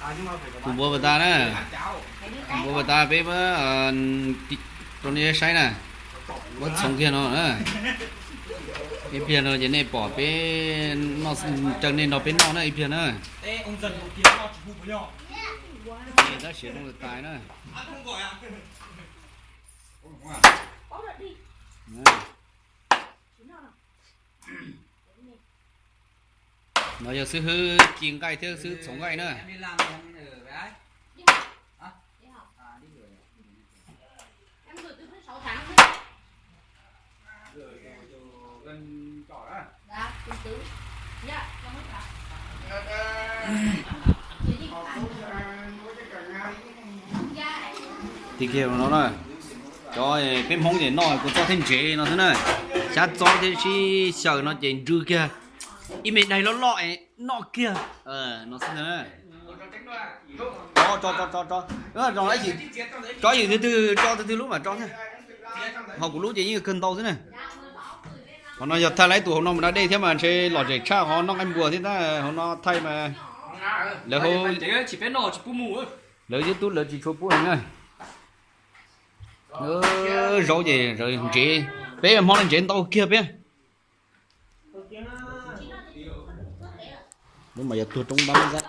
Tus npua pas tas na, tus npua pas tas peb muab rau nej saib na, muab txhoov kiag no na. Ib pliag no ces nej pom peb noj, caw nej nrog peb noj na ib pliag na. Nej tab siav zoo tais na. No yog xib hwb ci nqaij thiab xib hwb txhoov nqaij na. Ti kiag no na, cov peb Hmoob ces noj kua txob thiab ntsev no xwb na. Xyab txob thiab sib xyaw no ces ntsw kiag ib me daig loj loj es noj kiag no xwb ntag. Tso, tso, tso, tso, tso ib yam twg twg, tso twg twg lub mas tso thiab. Ho kuv lub ces yeej kawg ntau xwb na. Qhov no yog thaij lawv tus hauv no mus da dej thiab mas ntshe lom zem tshaj qhov noj nqaij npua thiab tab hauv no thaij mas lawv, lawv yub tub lawv tsis tshua pub heev na. Zaub ces ntsev, peb Hmoob no ntsev ntau kiag peb. Lub mas yog tuag roob ntab xab.